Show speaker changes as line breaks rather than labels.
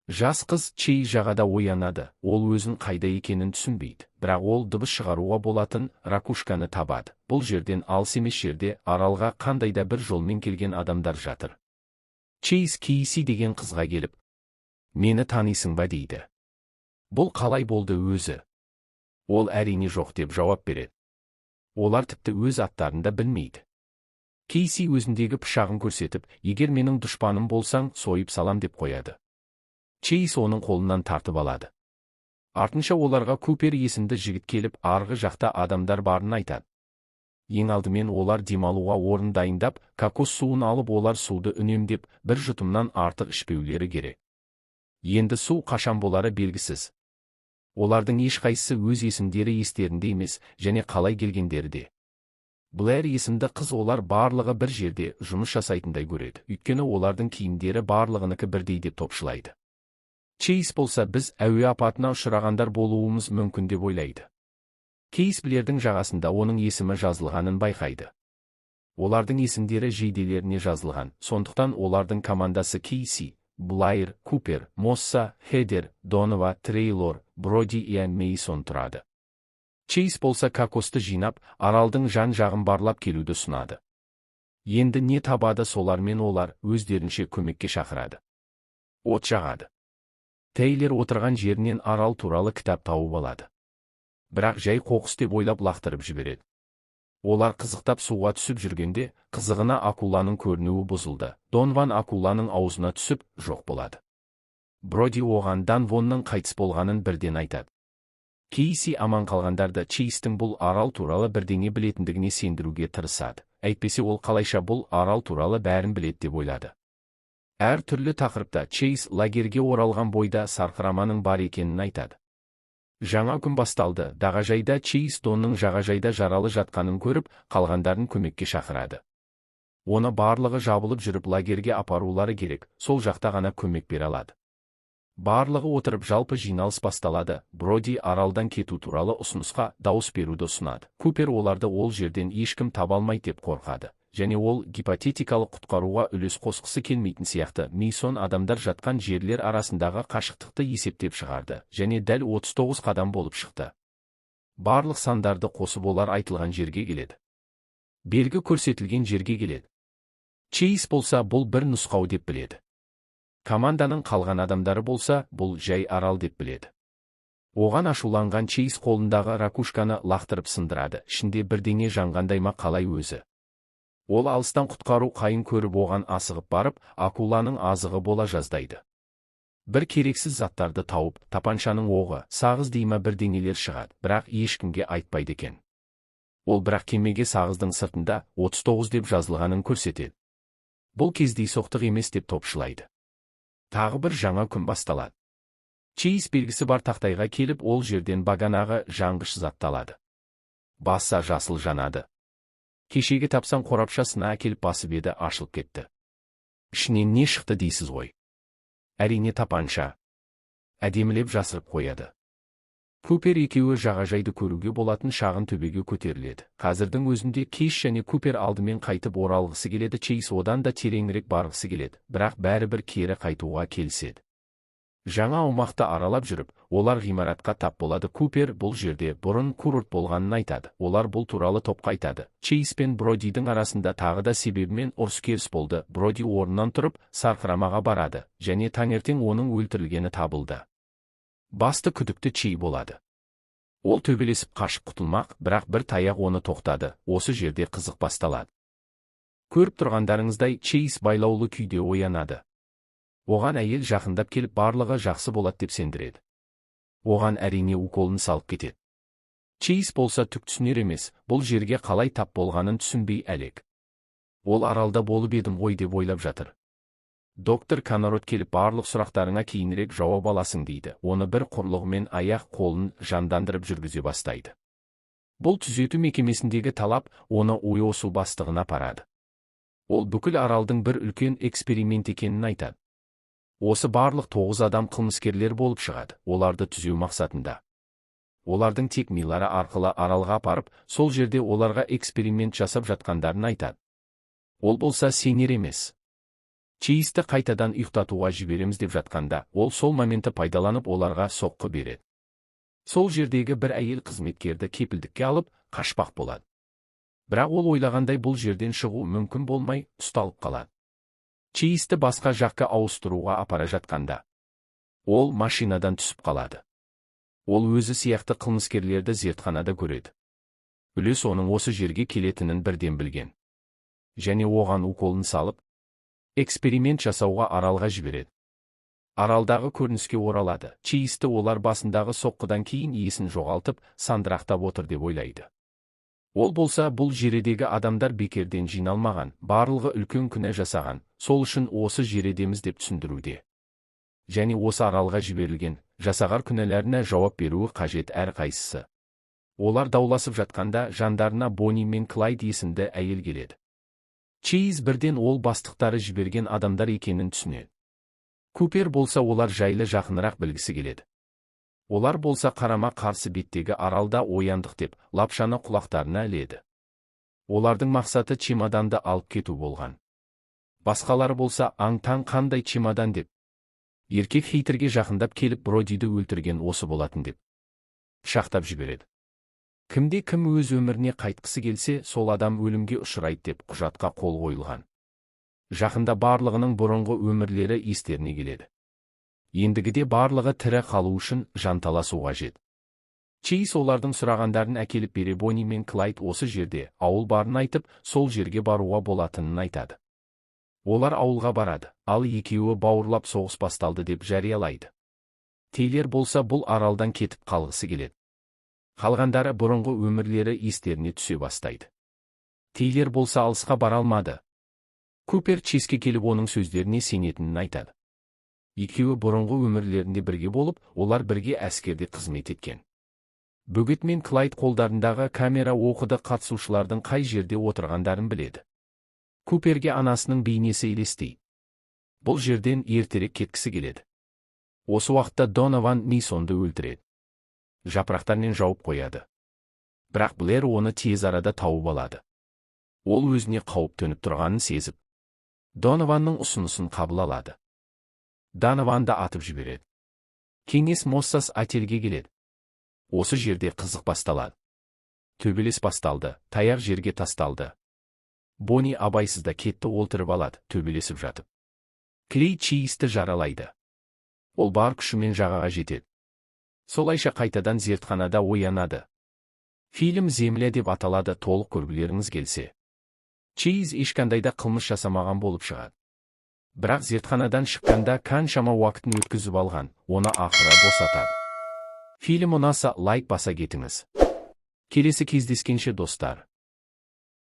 Жас қыз Чейз жағада оянады, ол өзін қайда екенін түсінбейді, бірақ ол дыбыс шығаруға болатын ракушканы табады. Бұл жерден алыс емес жерде аралға қандай да бір жолмен келген адамдар жатыр. Чейз Кейси деген қызға келіп, «Мені танисың ба?» дейді. Бұл қалай болды өзі? Ол әрине жоқ деп жауап береді. Олар тіпті өз аттарын да білмейді. Кейси өзіндегі пышағын көрсетіп, егер менің дұшпаным болсаң, сойып салам деп қояды. Чейз оның қолынан тартып алады. Артынша оларға Купер есімді жігіт келіп, арғы жақта адамдар барын айтады. Ең алдымен олар демалуға орын дайындап, кокос суын алып, олар суды үнемдеп, бір жұтымнан артық ішпеулері керек. Енді су қашан болары белгісіз. Олардың ешқайсысы өз есімдері естерінде емес және қалай келгендері де. Блэр есімді қыз олар барлығы бір жерде жұмыс жасайтындай көреді. Өйткені олардың киімдері барлығынікі бірдей деп топшылайды. Чейз болса, біз әуе апатына ұшырағандар болуымыз мүмкін деп ойлайды. Кейс Блердің жағасында оның есімі жазылғанын байқайды. Олардың есімдері жейделеріне жазылған, сондықтан олардың командасы Кейси, Блайр, Купер, Мосса, Хедер, Донова, Трейлор, Броди и Мейсон тұрады. Чейз болса кокосты жинап, аралдың жан-жағын барлап келуді ұсынады. Енді не табады, солармен олар өздерінше көмекке шақырады. От жағады. Тейлер отырған жерінен арал туралы кітап тауып алады. Бірақ жай қоқыс деп ойлап лақтырып жібереді. Олар қызықтап суға түсіп жүргенде, қызығына акуланың көрінуі бұзылды. Донван акуланың аузына түсіп, жоқ болады. Броди оған Данвонның қайтыс болғанын бірден айтады. Кейси аман қалғандарды Чейстің бұл арал туралы бірдеңе білетіндігіне сендіруге тырысады. Әйтпесе ол қалайша бұл арал туралы бәрін біледі деп ойлады. Әр түрлі тақырыпта Чейз лагерге оралған бойда сарқыраманың бар екенін айтады. Жаңа күн басталды, жағажайда Чейз Донның жағажайда жаралы жатқанын көріп, қалғандарын көмекке шақырады. Оны барлығы жабылып жүріп лагерге апарулары керек, сол жақта ғана көмек бере алады. Барлығы отырып жалпы жиналыс басталады, Броди аралдан кету туралы ұсынысқа дауыс беруді ұсынады. Купер оларды ол жерден ешкім таба алмайды деп қорқады. Және ол гипотетикалық құтқаруға үлес қосқысы келмейтін сияқты. Мейсон адамдар жатқан жерлер арасындағы қашықтықты есептеп шығарды және дәл 39 қадам болып шықты. Барлық сандарды қосып, олар айтылған жерге келеді. Белгі көрсетілген жерге келеді. Чейз болса, бұл бір нұсқау деп біледі. Команданың қалған адамдары болса, бұл жай арал деп біледі. Оған ашуланған Чейз қолындағы ракушканы лақтырып сындырады, ішінде бірдеңе жанғандай ма қалай өзі. Ол алыстан құтқару қайын көріп, оған асығып барып, акуланың азығы бола жаздайды. Бір керексіз заттарды тауып, тапаншаның оғы, сағыз дей ма, бірдеңелер шығады, бірақ ешкімге айтпайды екен. Ол бірақ кемеге сағыздың сыртында 39 деп жазылғанын көрсетеді. Бұл кездейсоқтық емес деп топшылайды. Тағы бір жаңа күн басталады. Чейз белгісі бар тақтайға келіп, ол жерден бағанағы жанғыш затты алады. Басса, жасыл жанады. Кешегі тапсан қорапшасына әкеліп басып еді, ашылып кетті. Ішінен не шықты дейсіз ғой? Әрине, тапанша. Әдемілеп жасырып қояды. Купер екеуі жағажайды көруге болатын шағын төбеге көтеріледі. Қазірдің өзінде Кейс және Купер алдымен қайтып оралғысы келеді, Чейз одан да тереңірек барғысы келеді, бірақ бәрібір кері қайтуға келіседі. Жаңа аумақты аралап жүріп, олар ғимаратқа тап болады. Купер бұл жерде бұрын курорт болғанын айтады. Олар бұл туралы топқа айтады. Чейз пен Бродидің арасында тағы да себебімен ұрыс-керіс болды. Броди орнынан тұрып, сарқырамаға барады және таңертең оның өлтірілгені табылды. Басты күдікті Чей болады. Ол төбелесіп қашып құтылмақ, бірақ бір таяқ оны тоқтады. Осы жерде қызық басталады. Көріп тұрғандарыңыздай, Чейз байлаулы күйде оянады. Оған әйел жақындап келіп, барлығы жақсы болады деп сендіреді. Оған әрине уколын салып кетеді. Чейз болса түк түсінер емес, бұл жерге қалай тап болғанын түсінбей әлек. Ол аралда болып едім ғой деп ойлап жатыр. Доктор Канарот келіп, барлық сұрақтарыңа кейінірек жауап аласың дейді. Оны бір құрылғымен аяқ қолын жандандырып жүргізе бастайды. Бұл түзету мекемесіндегі талап оны УОСУ бастығына апарады. Ол бүкіл аралдың бір үлкен эксперимент екенін айтады. Осы барлық 9 адам қылмыскерлер болып шығады, оларды түзеу мақсатында. Олардың тек милары арқылы аралға апарып, сол жерде оларға эксперимент жасап жатқандарын айтады. Ол болса сенер емес. Чейзді қайтадан ұйықтатуға жібереміз деп жатқанда, ол сол моментті пайдаланып, оларға соққы береді. Сол жердегі бір әйел қызметкерді кепілдікке алып, қашпақ болады. Бірақ ол ойлағандай бұл жерден шығу мүмкін болмай, ұсталып қалады. Чейзді басқа жаққа ауыстыруға апара жатқанда, ол машинадан түсіп қалады. Ол өзі сияқты қылмыскерлерді зертханада көреді. Үлес оның осы жерге келетінін бірден білген. Және оған уколын салып, эксперимент жасауға аралға жібереді. Аралдағы көрініске оралады. Чейзді олар басындағы соққыдан кейін есін жоғалтып, сандырақтап отыр деп ойлайды. Ол болса, бұл жердегі адамдар бекерден жиналмаған, барлығы үлкен күнә жасаған, сол үшін осы жердеміз деп түсіндіруде. Және осы аралға жіберілген, жасағар күнәларына жауап беруі қажет әрқайсысы. Олар дауласып жатқанда, жандарына Бонни мен Клайд есімді әйел келеді. Чейз бірден ол бастықтары жіберген адамдар екенін түсінеді. Купер болса, олар жайлы жақынырақ білгісі келеді. Олар болса, қарама қарсы беттегі аралда ояндық деп, лапшаны құлақтарына іледі. Олардың мақсаты чемоданды алып кету болған. Басқалары болса, аң-таң, қандай чемодан деп. Еркек хейтерге жақындап келіп, Бродиді өлтірген осы болатын деп пышақтап жібереді. Кімде кім өз өміріне қайтқысы келсе, сол адам өлімге ұшырайды деп құжатқа қол қойылған. Жақында барлығының бұрынғы өмірлері естеріне келеді. Ендігіде барлығы тірі қалу үшін жанталасу қажет. Чейз олардың сұрағандарын әкеліп бере, Бонни мен Клайд осы жерде ауыл барын айтып, сол жерге баруға болатынын айтады. Олар ауылға барады, ал екеуі бауырлап соғыс басталды деп жариялайды. Тейлер болса, бұл аралдан кетіп қалғысы келеді. Қалғандары бұрынғы өмірлері естеріне түсе бастайды. Тейлер болса, алысқа бара алмады. Купер Чейзге келіп, оның сөздеріне сенетінін айтады. Екеуі бұрынғы өмірлерінде бірге болып, олар бірге әскерде қызмет еткен. Бөгет мен Клайд қолдарындағы камера оқыды, қатысушылардың қай жерде отырғандарын біледі. Куперге анасының бейнесі елестейді. Бұл жерден ертерек кеткісі келеді. Осы уақытта Донован Мейсонды өлтіреді. Жапырақтармен жауып қояды. Бірақ Блэр оны тез арада тауып алады. Ол өзіне қауіп төніп тұрғанын сезіп, Донованның ұсынысын қабыл алады. Донованды атып жібереді. Кеңес Моссас отельге келеді. Осы жерде қызық басталады. Төбелес басталды, таяқ жерге тасталды. Бонни абайсызда кетті олтырып алады, төбелесіп жатып. Клей Чейзді жаралайды. Ол бар күшімен жағаға жетеді. Солайша қайтадан зертханада оянады. Фильм «Земля» деп аталады, толық көргілеріңіз келсе. Чейз ешқандай да қылмыс жасамаған болып шығады. Бірақ зертханадан шыққанда қаншама уақытын өткізіп алған, оны ақыры босатады. Фильм ұнаса, лайк баса кетіңіз. Келесі кездескенше, достар.